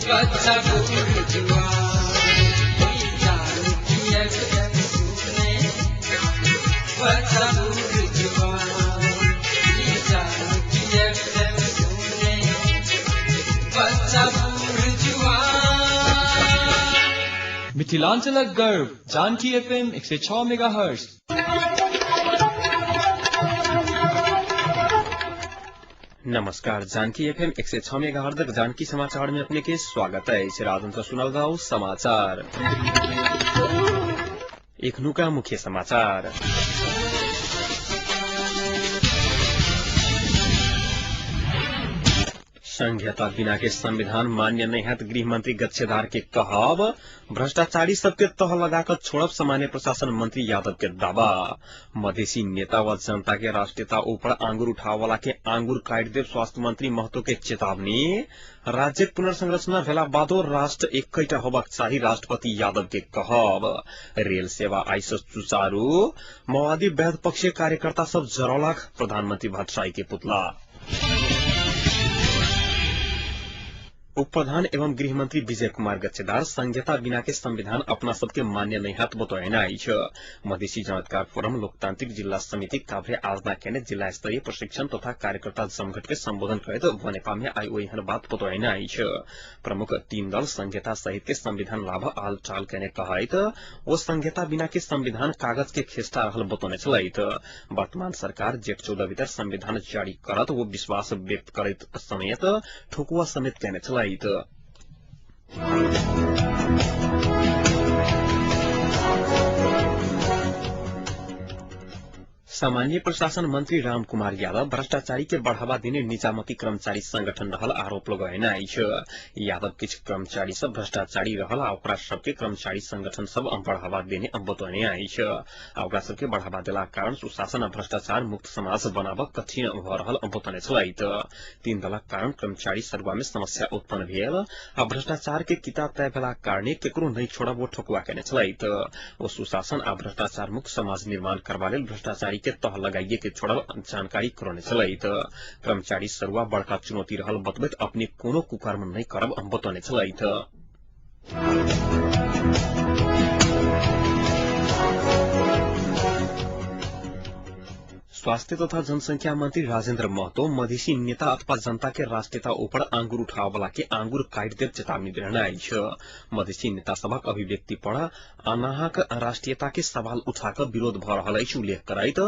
बच्चा बूढ़ जुआन, जानकी एफएम सुने बच्चा बूढ़ जुआन, जानकी एफएम सुने बच्चा बूढ़ जुआन। मिथिलांचलक गर्व जानकी एफएम 106 मेगाहर्ट्ज। नमस्कार, जानकी एफएम 106 मेगाहर्ट्ज जानकी समाचार में अपने के स्वागत है। राजन से सुनल जाओ समाचार। एखनुका मुख्य समाचार। संघीयता बिना के संविधान मान्य नहीं है गृहमंत्री गच्छेदार के कहब। भ्रष्टाचारी सबके तह लगाकर छोड़ब सामान्य प्रशासन मंत्री यादव के दावा। मधेसी नेता व जनता के राष्ट्रीयता ऊपर आंगुर उठाव वाला के आंगुर काट देव स्वास्थ्य मंत्री महतो के चेतावनी। राज्य पुनर्संरचना भेला बादो राष्ट्र एकैटा होबाक चाही राष्ट्रपति यादव के कहब। रेल सेवा आइ से सुचारू। माओवादी वैध पक्षीय कार्यकर्ता सब जरौलक प्रधानमंत्री भट्टराई के पुतला। उप प्रधान एवं गृहमंत्री विजय कुमार गच्छेदार संघीयता बिना के संविधान अपना सबके मान्य नहीं हाथ बतौने अछि। मधेसी जनअधिकार फोरम लोकतांत्रिक जिल्ला समिति काभ्रे आजना केने जिल्ला स्तरीय प्रशिक्षण तथा कार्यकर्ता जमघट के संबोधन करैत वनेपा में आई ओहन बात बतौने अछि। प्रमुख तीन दल संघीयता सहित के संविधान लाभ आल चाल केने कहैत ओ संघीयता बिना के संविधान कागज के खेस्टा रहल बतौने छलैत। वर्तमान सरकार जेठ 14 भीतर संविधान जारी करत वो विश्वास व्यक्त करैत समेत ठोकुआ समेत केने छलैत। सामान्य प्रशासन मंत्री राम कुमार यादव भ्रष्टाचारी के बढ़ावा देने निजामती कर्मचारी संगठन रहल आरोप लगेने अछि। यादव किछु कर्मचारी सब भ्रष्टाचारी रहल आ ओकरा सबके कर्मचारी संगठन सब बढ़ावा देने बतौने अछि। आ ओकरा सबके बढ़ावा देलाक कारण सुशासन आ भ्रष्टाचार मुक्त समाज बनाब कठिन भ रहल बतौने छलैत। तीन दलक कारण कर्मचारी सरुआ में समस्या उत्पन्न भेल आ भ्रष्टाचार के किताब तय भेलाक कारणे केकरो नहि छोड़ब ओ ठोकुआ केने छलैत। ओ सुशासन आ भ्रष्टाचार मुक्त समाज निर्माण करबा लेल भ्रष्टाचारी के तह लगाइए के छोड़ब जानकारी करौने छलैत। कर्मचारी सरुआ बड़का चुनौती रहल बतबैत अपने कोनो कुकर्म नहि करब बतौने छलैत। स्वास्थ्य तथा जनसंख्या मंत्री राजेन्द्र महतो मधेसी नेता अथवा जनता के राष्ट्रीयता ऊपर आंगुर उठाव वाला के आंगुर काटि देव चेतावनी देने अछि। मधेसी नेता सभक अभिव्यक्ति पर अनाहक राष्ट्रीयता के सवाल उठाकर विरोध भ रहल अछि उल्लेख करैत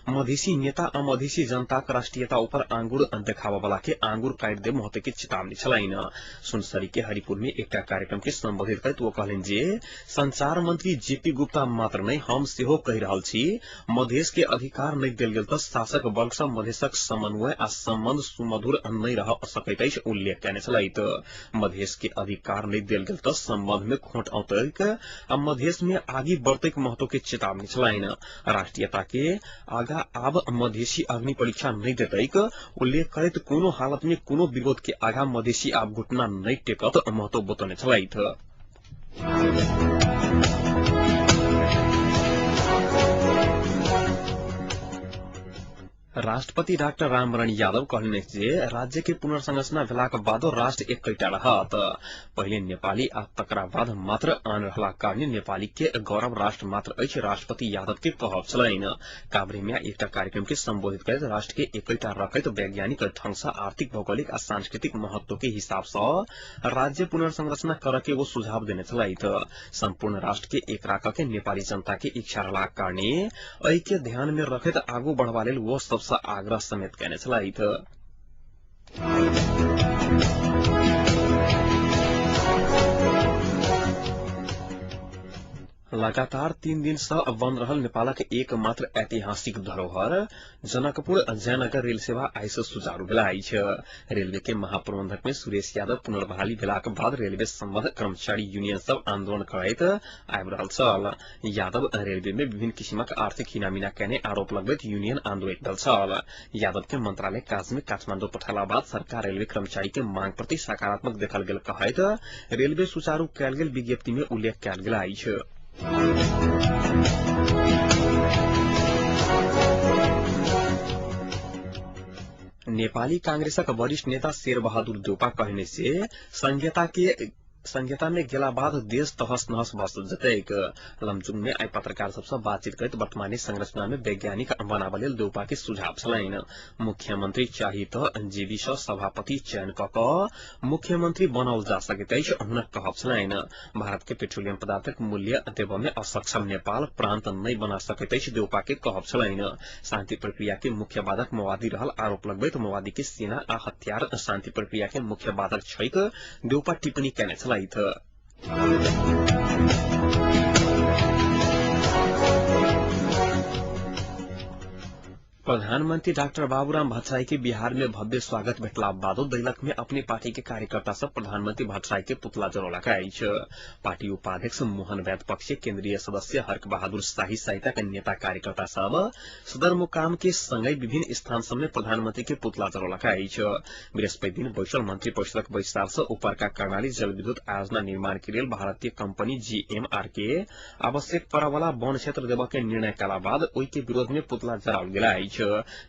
मधेसी नेता आ मधेसी जनताक राष्ट्रीयता ऊपर आंगुर देखाब वाला के आंगुर काटि देव महतो के चेतावनी छलनि। सुनसरी के हरिपुर में एकटा कार्यक्रम के संबोधित करैत ओ कहलनि जे संचार मंत्री जेपी गुप्ता मात्र नहि, हम सेहो कहि रहल छी मधेस के अधिकार नहि देल गेल शासक वर्ग सँ मधेसक समन्वय आ सम्बन्ध सुमधुर नहि रह सकैत अछि उल्लेख केने छलैत। मधेस के अधिकार नहि देल गेल तऽ सम्बन्ध में खोट औतैक आ मधेस में आगि बढ़तैक महतो के चेतावनी छलनि। राष्ट्रीयता के आगा आब मधेसी अग्नि परीक्षा नहि देतैक उल्लेख करैत कोनो हालत में कोनो विरोध के आगा मधेसी आब घुटना नहि टेकत महतो बतौने छलैत। राष्ट्रपति डाक्टर रामवरण यादव कहलनि जे राज्य के पुनर्संरचना भेलाक बादो राष्ट्र एकैटा रहत। पहिले नेपाली आ तकरा बाद मात्र आन रहलाक कारणे नेपाली के गौरव राष्ट्र मात्र अछि राष्ट्रपति यादव के कहब छलनि। काभ्रे में एकटा कार्यक्रम के संबोधित करैत राष्ट्र के एकैटा रखैत वैज्ञानिक ढंग सँ आर्थिक, भौगोलिक आ सांस्कृतिक महत्व के हिसाब सँ राज्य पुनर्संरचना करऽ के वो सुझाव देने छलैथ। सम्पूर्ण राष्ट्र के एक राखऽ के नेपाली जनता के इच्छा रहलाक कारणे एहि के ध्यान में रखैत आगू बढ़बा लेल वो सबसँ आग्रह समेत केने छलैथ। लगातार 3 दिन से बंद रहल नेपालक एकमात्र ऐतिहासिक धरोहर जनकपुर जयनगर रेल सेवा आइ से सुचारू भेल अछि। रेलवे के महाप्रबंधक में सुरेश यादव पुनर्बहाली भेलाक बाद रेलवे संबद्ध कर्मचारी यूनियन सब आंदोलन करैत आबि रहल छल। यादव रेलवे में विभिन्न किसिमक आर्थिक हिनामिना केने आरोप लगबैत यूनियन आंदोलित भेल छल। यादव के मंत्रालय काज में काठमांडू पठेला बाद सरकार रेलवे कर्मचारी के मांग प्रति सकारात्मक देखल गेल कहैत रेलवे सुचारू कयल गेल विज्ञप्ति में उल्लेख कयल गेल अछि। नेपाली कांग्रेसक वरिष्ठ नेता शेरबहादुर देउपा कहने से संहिता में गेला बाद देश तहस नहस भस जतैक। लमजुङ में आई पत्रकार सबसे बातचीत करैत वर्तमानी संरचना में वैज्ञानिक बनाबऽ लेल देउपा के सुझाव छलनि। मुख्यमंत्री चाही त जीवी सँ सभापति चयन क कऽ मुख्यमंत्री बनाओल जा सकैत अछि हुनक कहब छलनि। भारत के पेट्रोलियम पदार्थक मूल्य देबऽ में असक्षम नेपाल प्रांत नहि बना सकैत अछि देउपा के कहब छलनि। शांति प्रक्रिया के मुख्य बाधक माओवादी रहल आरोप लगबैत माओवादी के सेना आ हथियार शांति प्रक्रिया के मुख्य बाधक छैक देउपा टिप्पणी केने छलथि। प्रधानमंत्री डाक्टर बाबूराम भट्टराई के बिहार में भव्य स्वागत भेटला बादो दैलख में अपने पार्टी के कार्यकर्ता सब प्रधानमंत्री भट्टराई के पुतला जरौलक अछि। पार्टी उपाध्यक्ष मोहन वैद्य पक्ष केन्द्रीय सदस्य हर्क बहादुर शाही सहितक नेता कार्यकर्ता सब सदरमुकाम के संगै विभिन्न स्थान सब में प्रधानमंत्री के पुतला जरौलक अछि। बृहस्पति दिन बैसल मंत्री परिषदक बैसार से उपरका कर्णाली जलविद्युत आयोजना निर्माण के लेल भारतीय कंपनी जीएमआर के आवश्यक पड़वला वन क्षेत्र देबऽ के निर्णय कला बाद ओहि के विरोध में पुतला जराओल गेल अछि।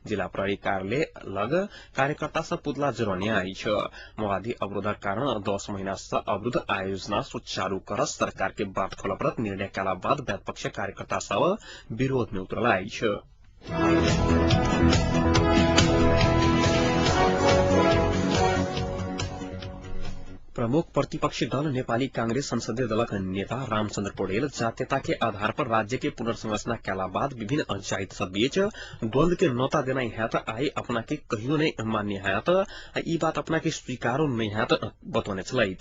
जिला प्रहरी कार्यालय लग कार्यकर्ता सब पुतला जरौने अछि। माओवादी अवरोधक कारण 10 महीना से अवरुद्ध आयोजना सुचारू कर सरकार के बाट खोलऽ पड़त निर्णय कला बाद पक्ष कार्यकर्ता सब विरोध में उतरल अछि। प्रमुख प्रतिपक्षी दल नेपाली कांग्रेस संसदीय दलक नेता रामचंद्र पौडेल जातीयता के आधार पर राज्य के पुनर्संरचना कयला बाद विभिन्न जाति सब बीच द्वंद के नौता देनाइ हैत आई अपना के कहियो नहीं मान्य हैत, ई बात अपना के स्वीकारो नहीं हैत बतौने छलथि।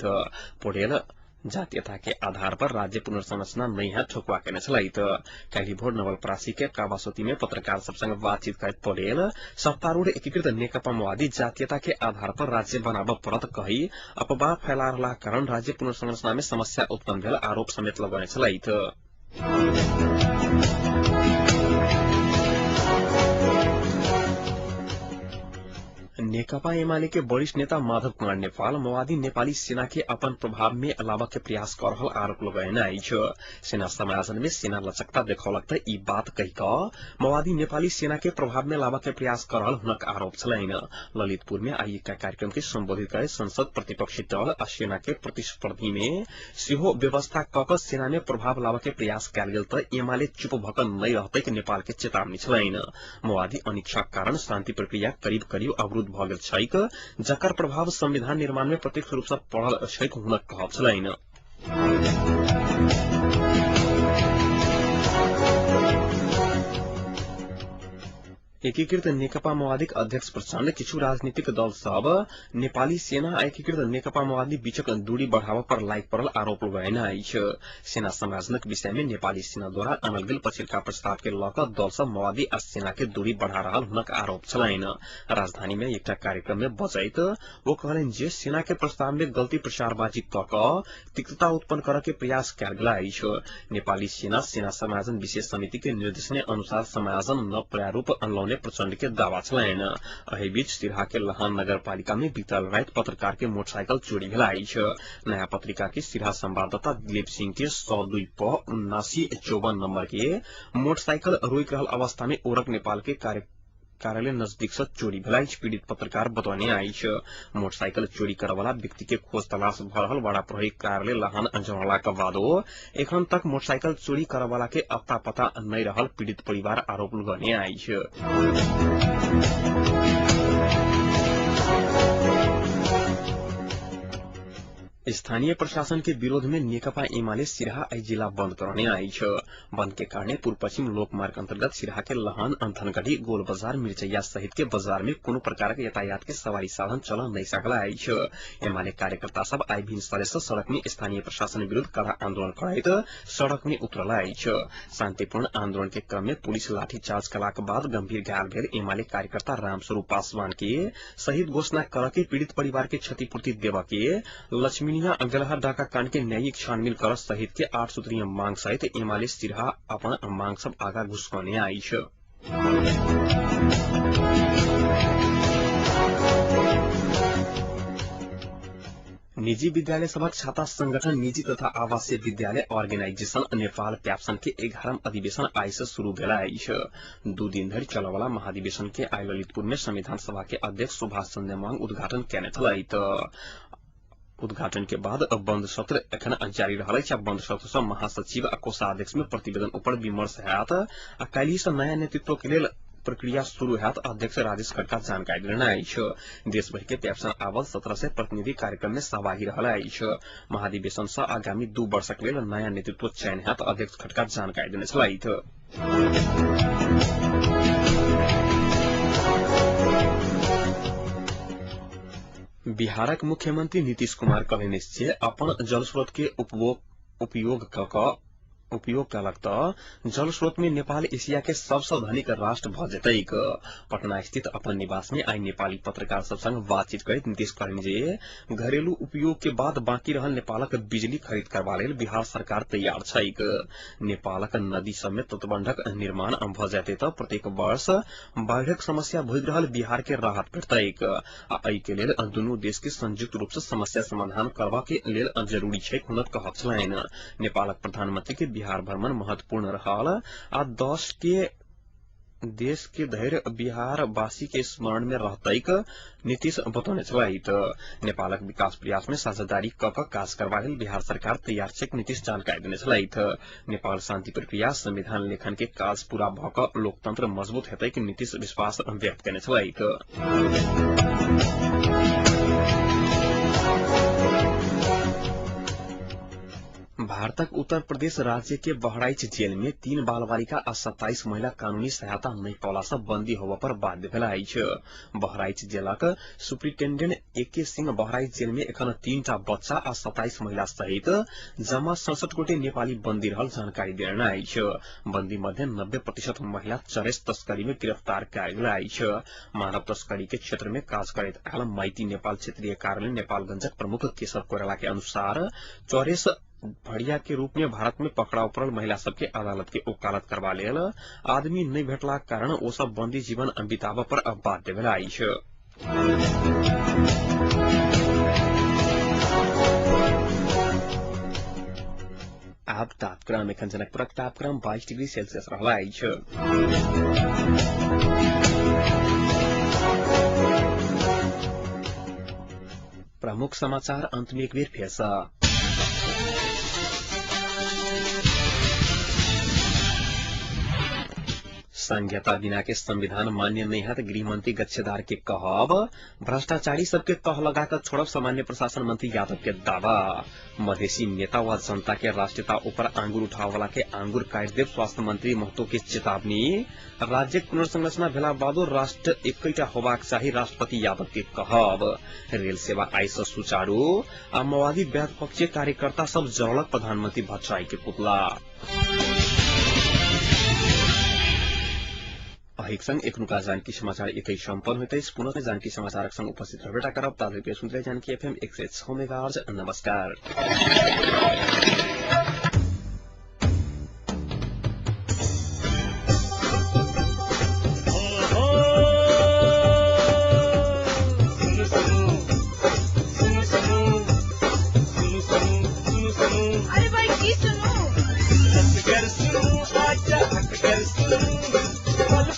पौडेल जातीयता के आधार पर राज्य पुनर्संरचना नहीं है ठोकुआ केने छलथि। काल्हि भोर नवलपरासी के कावासोती में पत्रकार सब संग बातचीत करैत पौडेल सत्तारूढ़ एकीकृत नेकपा माओवादी जातीयता के आधार पर राज्य बनाबऽ पड़त कही अफवाह फैला रहला कारण राज्य पुनर्संरचना में समस्या उत्पन्न भेल आरोप समेत लगौने छलथि। नेकपा एमाले के वरिष्ठ नेता माधव कुमार नेपाल माओवादी नेपाली सेना के अपन प्रभाव में लाबऽ के प्रयास कर रहल आरोप लगौने अछि। सेना समायोजन में सेना लचकता देखौलक त ई बात कहि कऽ माओवादी नेपाली सेना के प्रभाव में लाबऽ के प्रयास कर रहल हुनक आरोप छलनि। ललितपुर में आई एकटा कार्यक्रम के संबोधित करैत संसद प्रतिपक्षी दल आ सेना के प्रतिस्पर्धी में सेहो व्यवस्था क कऽ सेना में प्रभाव लाबऽ के प्रयास कयल गेल त एमाले चुप भऽ कऽ नहि रहतैक नेपाल के चेतावनी छलनि। माओवादी अनिच्छाक कारण शांति प्रक्रिया करीब करीब अवरुद्ध भऽ गेल छैक, जकर प्रभाव संविधान निर्माण में प्रत्यक्ष रूप से पड़ल छैक हुनक कहब छलनि। एकीकृत नेकपा माओवादीक अध्यक्ष प्रचण्ड किछु राजनीतिक दल सब नेपाली सेना आ एकीकृत नेकपा माओवादी बीचक दूरी बढ़ाबऽ पर लागि पड़ल आरोप लगौने अछि। सेना समायोजनक विषय में नेपाली सेना द्वारा आनल गेल पछिलका प्रस्ताव के लऽ कऽ दल सब माओवादी आ सेना के दूरी बढ़ा रहल हुनक आरोप छलनि। राजधानी में एकटा कार्यक्रम में बजैत ओ कहलनि जे सेना के प्रस्ताव में गलती प्रचारबाजी कऽ कऽ तिक्तता उत्पन्न करऽ के प्रयास कयल गेल अछि। नेपाली सेना सेना समायोजन विशेष समिति के निर्देशन अनुसार समायोजन न प्रारूप अनलौने प्रचण्ड के दावा छलनि। एहि बीच सिरहा के लहान नगरपालिका में बीतल राति पत्रकार के मोटरसाइकिल चोरी भेल अछि। नया पत्रिका के सिरहा संवाददाता दिलीप सिंह के 102 प 7954 नंबर के मोटरसाइकिल रोकि रहल अवस्था में ओरक नेपाल के कार्यालय नजदीक से चोरी भेल अछि। पीड़ित पत्रकार बतौने अछि। मोटरसाइकिल चोरी करवला व्यक्ति के खोज तलाश भऽ रहल वड़ा प्रहरी कार्यालय लहान जनौलाक बादो एखन तक मोटरसाइकिल चोरी करवला के अता पता नहि रहल पीड़ित परिवार आरोप लगौने अछि। स्थानीय प्रशासन के विरोध में नेकपा एमाले सिरहा आई जिला बंद करने अछि। बंद के कारण पूर्व पश्चिम लोकमार्ग अंतर्गत सिरहा के लहान, अंथनगढ़ी, गोल बाजार, मिर्चैया सहित के बाजार में कोनो प्रकार के यातायात के सवारी साधन चल नहीं सकल अछि। एमाले कार्यकर्ता सब आई भिनसरे से सड़क में स्थानीय प्रशासन विरुद्ध कड़ा आंदोलन करैत सड़क में उतरल अछि। शांतिपूर्ण आंदोलन के क्रम में पुलिस लाठीचार्ज कलाक बाद गंभीर घायल भेल एमाले कार्यकर्ता रामस्वरूप पासवान के शहीद घोषणा कर के पीड़ित परिवार के क्षतिपूर्ति देबऽ के लक्ष्मीनिया बेलहा डाका कांड के न्यायिक छानबीन कर सहित के 8 सूत्रीय मांग सहित एमाले सिरहा अपन मांग सब आगा घुसकने अछि। निजी विद्यालय सभक छाता संगठन निजी तथा आवासीय विद्यालय ऑर्गेनाइजेशन नेपाल प्याप्सन के 11 अधिवेशन आइ से शुरू भेल अछि। 2 दिन धरि चलयवला महाधिवेशन के आइ ललितपुर में संविधान सभा के अध्यक्ष सुभाष चंद्र नेमांग उद्घाटन केने छलथि। उद्घाटन के बाद बंद सत्र एखन जारी रहल अछि। बंद सत्र सँ महासचिव आ कोषाध्यक्ष में प्रतिवेदन ऊपर विमर्श होयत आ काल्हि सँ नया नेतृत्व के लेल प्रक्रिया शुरू होयत। अध्यक्ष राजेश खड़का जानकारी देने अछि। देशभरि के प्याप्सन आवल 1700 प्रतिनिधि कार्यक्रम में सहभागी रहल अछि। महाधिवेशन सँ आगामी 2 वर्षक लेल नया नेतृत्व चयन होयत। अध्यक्ष खड़का जानकारी देने छलथि। बिहारक मुख्यमंत्री नीतीश कुमार कहलनि जे अपन जल स्रोत के उपयोग कयलक तऽ जल स्रोत में नेपाल एशिया के सबसँ धनिक राष्ट्र भऽ जेतैक। पटना स्थित अपन निवास में आइ नेपाली पत्रकार सब संग बातचीत करैत नीतीश कहलनि जे घरेलू उपयोग के बाद बाकी रहल नेपालक बिजली खरीद करबा लेल बिहार सरकार तैयार छैक। नेपालक नदी सब में तटबंधक निर्माण भऽ जेतै तऽ प्रत्येक वर्ष बाढ़िक समस्या भोगि रहल बिहार के राहत भेटतैक आ एहि के लेल दुनू देश के संयुक्त रूप से समस्या समाधान करबा के लेल जरूरी छैक, हुनक कहब छलनि। नेपालक प्रधानमंत्री के बिहार भ्रमण महत्वपूर्ण रहल आ 10 के देश के धैर्य बिहार वासी के स्मरण में रहतैक नीतीश बतौने छलथि। नेपालक विकास प्रयास में साझेदारी क क काज करबा लेल बिहार सरकार तैयार छैक, नीतीश जानकारी देने छलथि। नेपाल शांति प्रक्रिया संविधान लेखन के काज पूरा भ क लोकतंत्र मजबूत हेतैक, नीतीश विश्वास व्यक्त केने छलथि। भारतक उत्तर प्रदेश राज्य के बहराइच जेल में 3 बाल बालिका आ 27 महिला कानूनी सहायता नहि पौला सँ बंदी होबय पर बाध्य भेल अछि। बहराइच जेलक सुप्रिंटेंडेंट ए.के सिंह बहराइच जेल में एखन 3टा बच्चा आ 27 महिला सहित जमा 67 गोटे नेपाली बंदी रहल जानकारी देने अछि। बंदी मध्ये 90% महिला चरेस तस्करी में गिरफ्तार कयल गेल अछि। मानव तस्करी के क्षेत्र में काज करैत आयल माइती नेपाल क्षेत्रीय कार्यालय नेपालगंजक प्रमुख केशव कोइराला के अनुसार चरेस भड़िया के रूप में भारत में पकड़ाव पड़ल महिला सबके अदालत के वकालत करबा लेल आदमी नहि भेटलाक कारण ओ सब बंदी जीवन बिताबऽ पर बाध्य भेल अछि। आब तापक्रम एखन जनकपुरक तापक्रम 22 डिग्री सेल्सियस रहल अछि। प्रमुख समाचार अंत में एक बेर फेर सँ। संहिता बिना के संविधान मान्य नहीं है गृहमंत्री गच्छेदार के कहब। भ्रष्टाचारी सबके तह लगाकर छोड़ब सामान्य प्रशासन मंत्री यादव के दावा। मधेसी नेता व जनता के राष्ट्रीयता ऊपर आंगुर उठाव वाला के आंगुर काटि देव स्वास्थ्य मंत्री महतो के चेतावनी। राज्य पुनर्संरचना भेला बादो राष्ट्र एकैटा होबाक चाही राष्ट्रपति यादव के कहब। रेल सेवा आइ सँ सुचारू आ माओवादी पक्षीय कार्यकर्ता सब जरलक प्रधानमंत्री भट्टराई के पुतला। अहिक संग एखनुका जानकी समाचार एतै सम्पन्न होइत अछि। पुनः जानकी समाचारक संग उपस्थित रहबेटा करब। ताधरि सुनते जानकी एफएम 106 मेगाहर्ज। नमस्कार। अरे भाई की सुनू?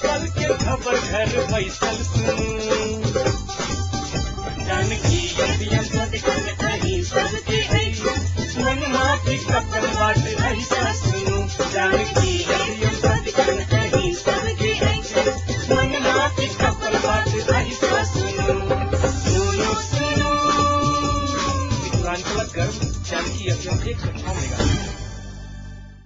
पल के खबर घर बैसल सुनू जानकी मन माफी अपन बात ऐसा सुनू जानकी मन माफी अपन बात ऐसा सुनू सुनू सुनू। मिथिलांचलक गर्व जानकी एफएम 106 मेगा।